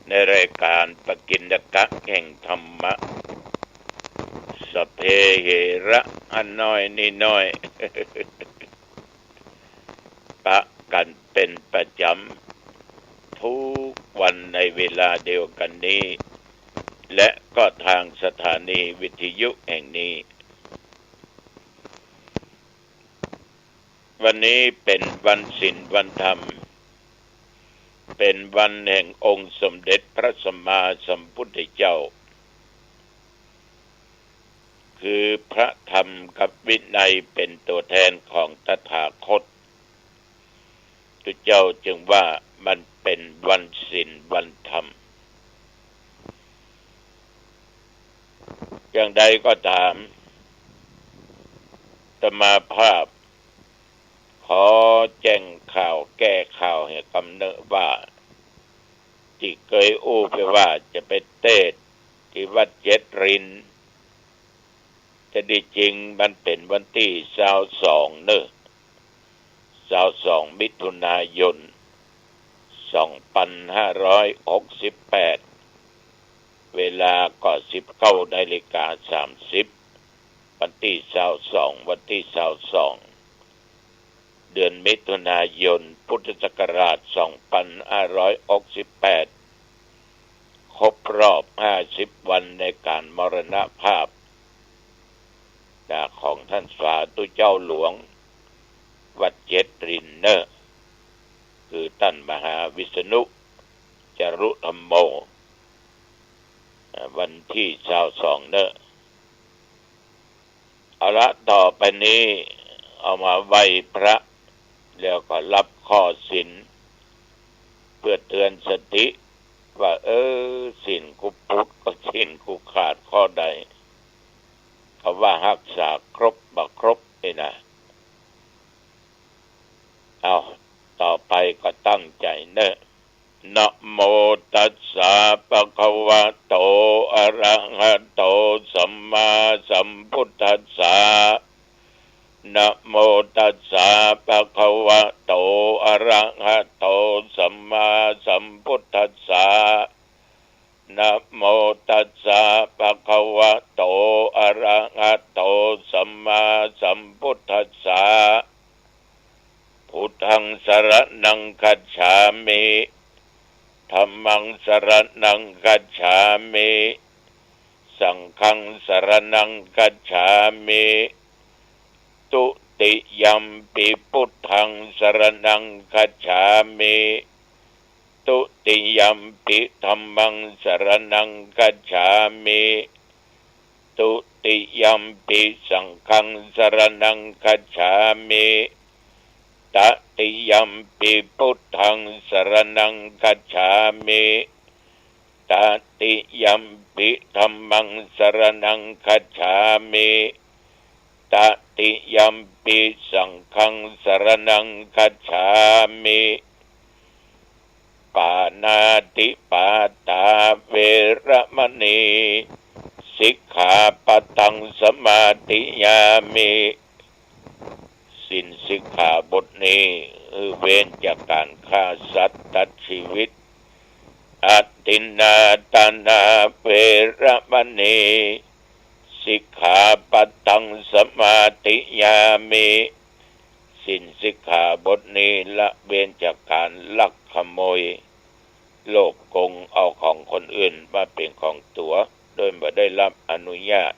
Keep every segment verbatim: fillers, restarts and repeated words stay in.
ในรายการปกิณฑกะแห่งธรรมะ สัพเพเหระ อันน้อยนี่น้อย ปะกันเป็นประจำทุกวันในเวลาเดียวกันนี้ และก็ทางสถานีวิทยุแห่งนี้ วันนี้เป็นวันศีลวันธรรม เป็นวันแห่งองค์สมเด็จพระสัมมาสัมพุทธเจ้า คือพระธรรมกับวินัยเป็นตัวแทนของตถาคต พระเจ้าจึงว่ามันเป็นวันศีลวันธรรม อย่างใดก็ตาม อาตมาภาพ ขอแจ้งข่าวแก้ข่าวให้กำเนิดว่า ที่เคยอู้ไปว่าจะไปเตศน์ที่วัดเจ็ดริน แต่ที่จริงมันเป็นวันที่ซาวสองเนอะ ซาวสองมิถุนายน สองพันห้าร้อยหกสิบแปด เวลาก็สิบเก้านาฬิกาสามสิบ วันที่ซาวสอง วันที่ซาวสอง เดือนมิถุนายน พุทธศักราชสองพันห้าร้อยหกสิบแปด ครบรอบห้าสิบวันในการมรณภาพ ของท่านสาธุเจ้าหลวง วัดเจ็ดรินเนอะ คือท่านมหาวิษณุ จารุธัมโม วันที่ซาวสองเนอะ เอาละ ต่อไปนี้เอามาไหว้พระ แล้วก็รับข้อศีล เพื่อเตือนสติว่า เออ ศีลกูปุดก็ศีลกูขาดข้อใด เขาว่าฮักษาครบบ่ครบนี่นะ เอา ต่อไปก็ตั้งใจเนอะ Namo tassa bhagavato arahato sammāsambuddhassa. Namo tassa bhagavato arahato sammāsambuddhassa. Namo tassa bhagavato arahato sammāsambuddhassa. Buddhaṃ saraṇaṃ gacchāmi. Dhammaṃ saraṇaṃ gacchāmi. Saṅghaṃ saraṇaṃ gacchāmi. Dutiyampi buddhaṃ saraṇaṃ gacchāmi. Dutiyampi dhammaṃ saraṇaṃ gacchāmi. Dutiyampi saṅghaṃ saraṇaṃ gacchāmi. Tatiyampi buddhaṃ saraṇaṃ gacchāmi. Tatiyampi dhammaṃ saraṇaṃ gacchāmi. Tatiyampi saṅghaṃ saraṇaṃ gacchāmi. Pāṇātipātā veramaṇī sikkhāpadaṃ samādiyāmi. ศีลสิกขาบทนี้ คือเว้นจากการฆ่าสัตว์ตัดชีวิต Adinnādānā veramaṇī sikkhāpadaṃ samādiyāmi. ศีลสิกขาบทนี้ละเว้นจากการลักขโมย โลภโกงเอาของคนอื่นมาเป็นของตัว โดยบ่ได้รับอนุญาต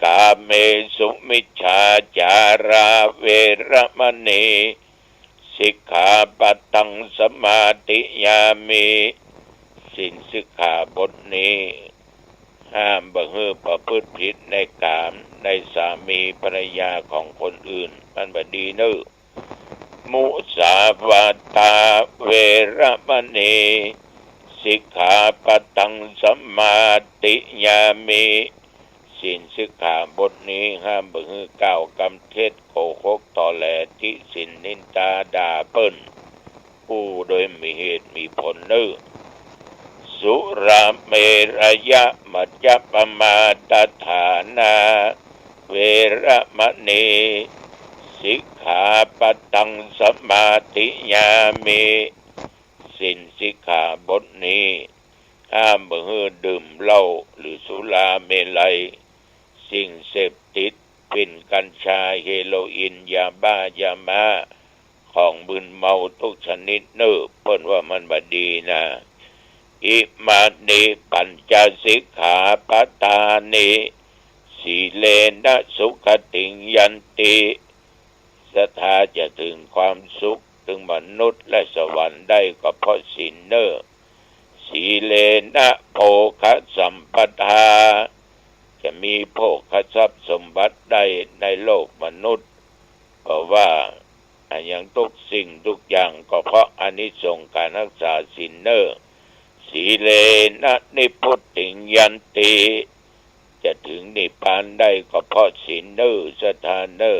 Kāmesu micchācārā veramaṇī sikkhāpadaṃ samādiyāmi. ศีลสิกขาบทนี้ ห้ามบ่หื้อประพฤติผิดในกาม ในสามีภรรยาของคนอื่น มันบ่ดีเนอะ Musāvādā veramaṇī sikkhāpadaṃ samādiyāmi. ศีลสิกขาบทนี้ห้ามบ่หื้อกล่าวกำเท็จ โกหก ตอแหล ติฉิน นินทา ด่าเปิ้น อู้โดยมีเหตุมีผลเนอะ Surāmerayamajjapamādaṭṭhānā veramaṇī sikkhāpadaṃ samādiyāmi. ศีลสิกขาบทนี้ ห้ามบ่หื้อดื่มเหล้าหรือสุราเมรัย สิ่งเสพติด ฝิ่น กัญชา เฮโรอีน ยาบ้า ยาม้า ของมึนเมาทุกชนิดเน่อ เปิ้นว่ามันบ่ดีนะ Imāni pañca sikkhāpadāni sīlena sugatiṃ yanti. ศรัทธาจะถึงความสุข ถึงมนุษย์และสวรรค์ได้ก็เพราะศีลเน่อ Sīlena bhogasampadā จะมีโภคทรัพย์สมบัติได้ในโลกมนุษย์ เพราะว่าอะหยังทุกสิ่งทุกอย่างก็เพราะอานิสงส์การรักษาศีลเน่อ Sīlena nibbutiṃ yanti จะถึงนิพพานได้ก็เพราะศีลเน่อ ศรัทธาเน่อ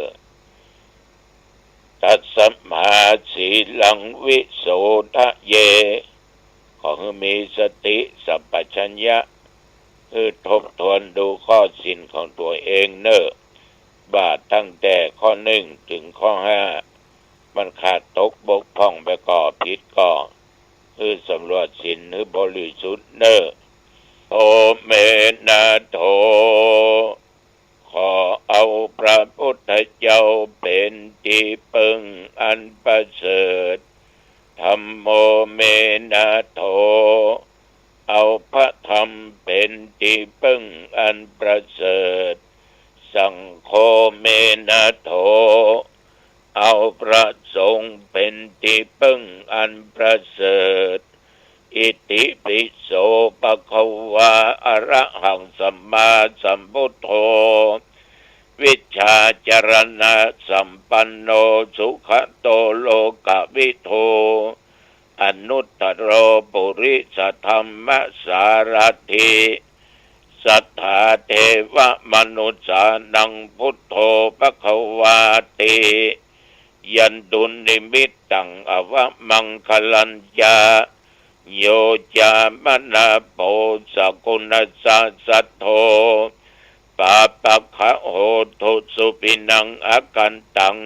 Tasmā sīlaṃ visodhaye ขอให้มีสติสัมปชัญญะ คือทบทวนดูข้อศีลของตัวเองเน่อ ว่าตั้งแต่ข้อหนึ่งถึงข้อห้า มันขาดตกบกพร่องไปก่อ ผิดก่อ คือสำรวจศีลให้บริสุทธิ์เน่อ Kho me nātho ขอเอาพระพุทธเจ้าเป็นที่พึ่งอันประเสริฐ Dhammo me nātho เอาพระธรรมเป็นที่พึ่งอันประเสริฐ Saṅgho me nātho เอาพระสงฆ์เป็นที่พึ่งอันประเสริฐ Itipi so bhagavā arahaṃ sammāsambuddho vijjācaraṇasampanno sugato lokavidū anuttaro purisadammasārathi satthā devamanussānaṃ buddho bhagavāti. Yandunnimittaṃ avamaṅgalañca yo cāmanāpo sakuṇassa saddo pāpaggaho dussupinaṃ akantaṃ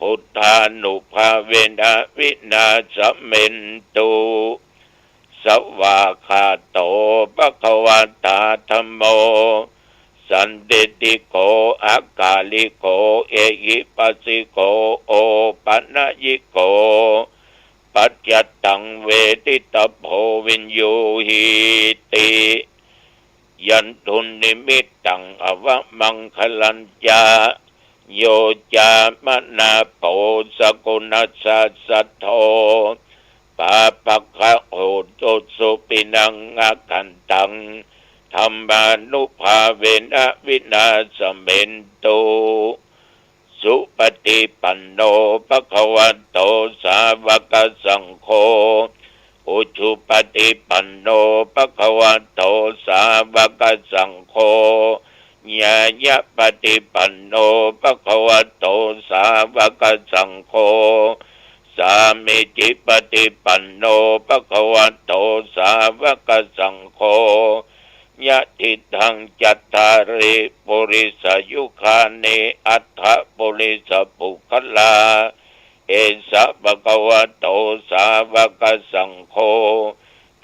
buddhānubhāvena vināsamentu. Svākkhāto bhagavatā dhammo sandiṭṭhiko akāliko ehipassiko opanayiko paccattaṃ veditabbo viññūhīti. Yandunnimittaṃ avamaṅgalañca yo cāmanāpo sakuṇassa saddo pāpaggaho dussupinaṃ akantaṃ dhammānubhāvena vināsamentu. Supaṭipanno bhagavato sāvakasaṅgho, ujupaṭipanno bhagavato sāvakasaṅgho, ñāyapaṭipanno bhagavato sāvakasaṅgho, sāmīcipaṭipanno bhagavato sāvakasaṅgho, yadidaṃ cattāri purisayugāni aṭṭha purisapuggalā, esa bhagavato sāvakasaṅgho,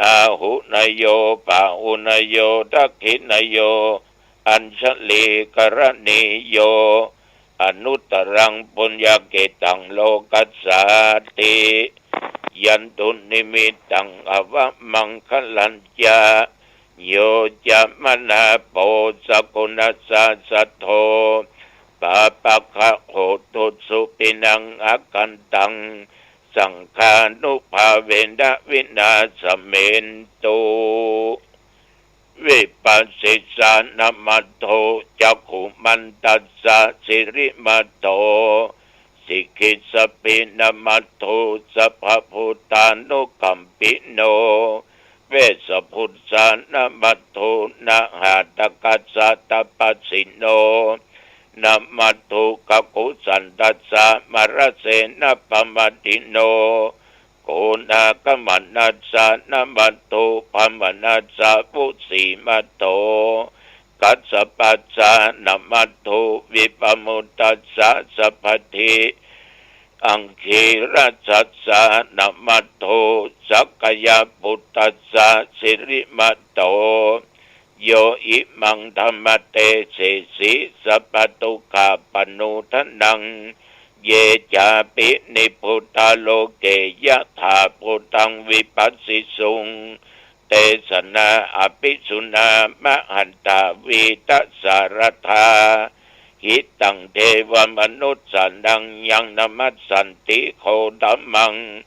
āhuneyyo pāhuneyyo dakkhiṇeyyo añjalikaraṇīyo anuttaraṃ puññakkhettaṃ lokassāti. Yandunnimittaṃ avamaṅgalañca yo cāmanāpo sakuṇassa saddo pāpaggaho dussupinaṃ akantaṃ saṅghānubhāvena vināsamentu. Vipassissa namatthu cakkhumantassa sirīmato, sikhissappi namatthu sabbabhūtānukampino, vessabhussa namatthu nhātakassa tapassino, namatthu kakusandhassa mārasenappamatino, konāgamanassa namatthu brāhmaṇassa vusīmato, kassapassa namatthu vippamuttassa sabbadhi aṅgīrasassa namatthu sakyaputtassa sirīmato, yo imaṃ dhammatthe sesī sabbadukkhāpanūdanaṃ, ye cāpi nibbutā loke yathābhūtaṃ vipassisuṃ, te janā apisuṇā mahantā vītasāradā, hitaṃ devamanussānaṃ yaṃ namassanti Gotamaṃ,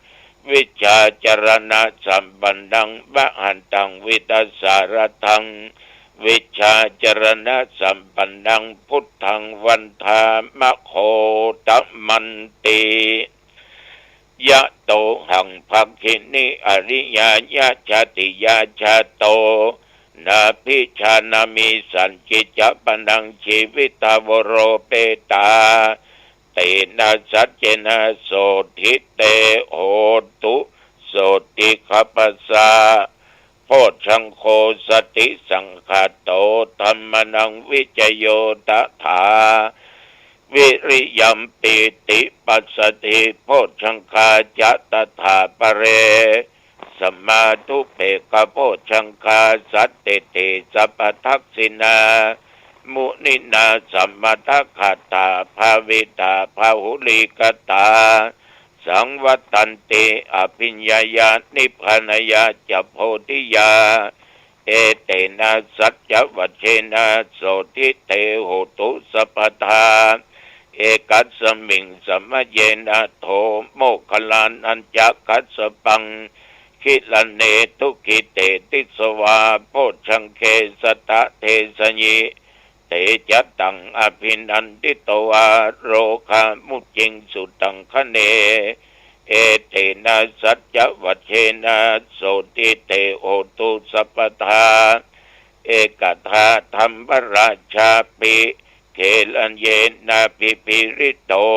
vijjācaraṇasampannaṃ mahantaṃ vītasāradaṃ, vijjācaraṇasampannaṃ buddhaṃ vandāma Gotamanti. Yatohaṃ bhagini ariyāya jātiyā jāto, nābhijānāmi sañcicca pāṇaṃ jīvitā voropetā, tena saccena sotthi te hotu sotthi gabbhassa. Bojjhaṅgo satisaṅkhāto dhammānaṃ vicayo tathā, viriyampīti passaddhi bojjhaṅgā ca tathāpare, samādhupekkhabojjhaṅgā satteti sabbadassinā, muninā sammadakkhātā bhāvitā bahulīkatā, saṃvattanti abhiññāya nibbānāya ca bodhiyā, etena saccavajjena sotthi te hotu sabbadā. Ekasmiṃ samaye nātho moggallānañca kassapaṃ, gilāne dukkhite disvā bojjhaṅge satta desayi, te ca taṃ abhinanditvā rogā mucciṃsu taṅkhaṇe, etena saccavajjena sotthi te hotu sabbadā. Ekadā dhammarājāpi gelaññenābhipīḷito,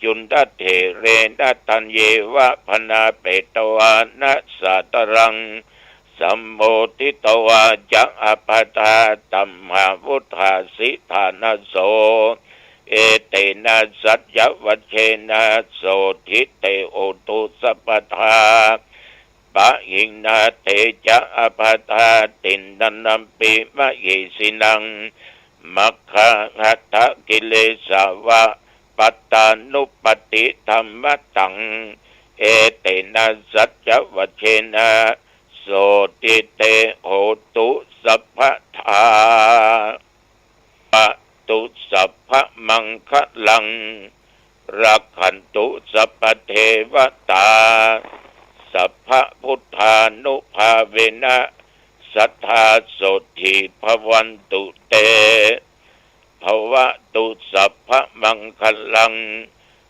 cundattherena taññeva bhaṇāpetvāna sādaraṃ, sammoditvā ca ābādhā tamhā vuṭṭhāsi ṭhānaso, etena saccavajjena sotthi te hotu sabbadā. Pahīnā te ca ābādhā tiṇṇannampi mahesinaṃ, maggāhatakilesā va pattānuppattidhammataṃ, etena saccavajjena sotthi te hotu sabbadā. Bhavatu sabbamaṅgalaṃ, rakkhantu sabbadevatā, sabbabuddhānubhāvena sadā sotthī bhavantu te. Bhavatu sabbamaṅgalaṃ,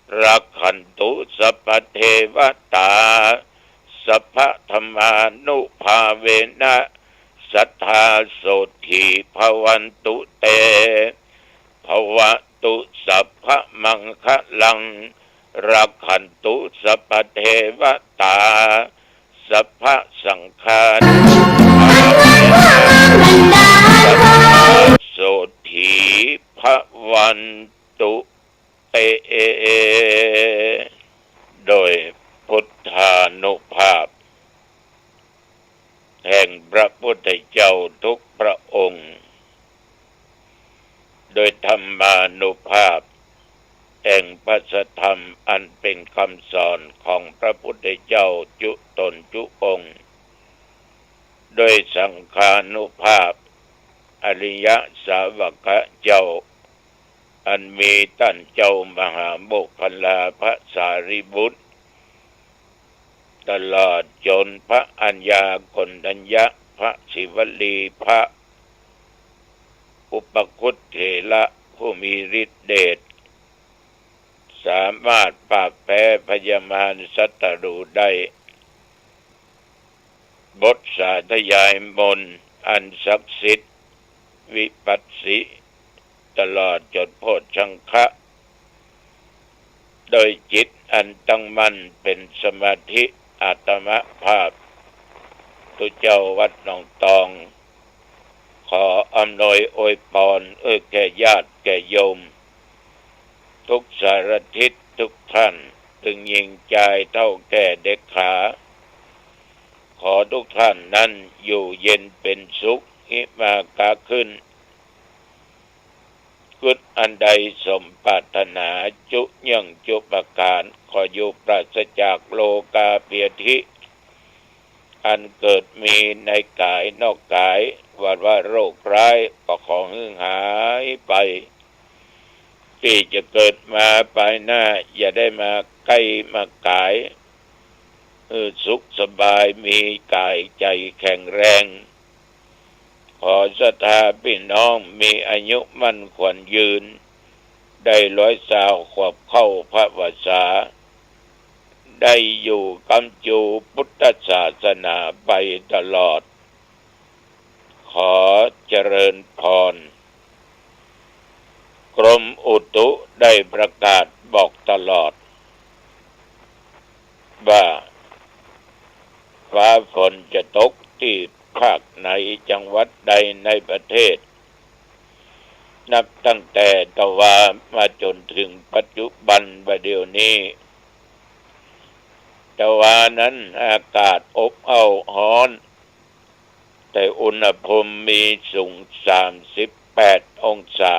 rakkhantu sabbadevatā, sabbadhammānubhāvena sadā sotthī bhavantu te. Bhavatu sabbamaṅgalaṃ, rakkhantu sabbadevatā, sabbasaṅghānubhāvena sadā sotthī bhavantu te. โดยพุทธานุภาพแห่งพระพุทธเจ้าทุกพระองค์ โดยธรรมานุภาพแห่งพระสัทธรรมอันเป็นคำสอนของพระพุทธเจ้าจุตนจุองค์ โดยสังฆานุภาพอริยสาวกะเจ้า อันมีต้านเจ้ามหาโมคคัลลาพระสารีบุตร ตลอดจนพระอัญญาโกณฑัญญะ พระศิวลี พระอุปคุตเถระผู้มีฤทธิ์เดช สามารถปราบแพ้พญามารศัตรูได้ บทสาธยายมนต์อันศักดิ์สิทธิ์ วิปัสสิ ตลอดจนโพชฌังคะ โดยจิตอันตั้งมั่นเป็นสมาธิอาตมภาพ ตุเจ้าวัดหนองตอง ขออำนวยอวยพรเอื้อแก่ญาติแก่โยม ทุกสารทิศทุกท่าน ตึง หญิงชาย เฒ่าแก่เด็กขา ขอทุกท่านนั้นอยู่เย็นเป็นสุข หิมะก็ขึ้น กุศอันใดสมปรารถนา จุยังจุปการ ขออยู่ปราศจากโรคาพยาธิ อันเกิดมีในกายนอกกาย ว่าว่าโรคร้ายก็ขอให้หายไป ที่จะเกิดมาภายหน้า อย่าได้มาใกล้มากาย เออ สุขสบาย มีกายใจแข็งแรง ขอศรัทธาพี่น้องมีอายุมั่นขวัญยืน ได้ร้อยซาวขวบเข้าพรรษา ได้อยู่ค้ำจูพุทธศาสนาไปตลอด ขอเจริญพร กรมอุตุได้ประกาศบอกตลอด ว่าฟ้าฝนจะตกที่ภาคไหน จังหวัดใดในประเทศ นับตั้งแต่ตะวามาจนถึงปัจจุบัน ว่าเดี๋ยวนี้ ตะวานั้นอากาศอบอ้าวฮ้อน แต่อุณหภูมิมีสูง สามสิบแปดองศา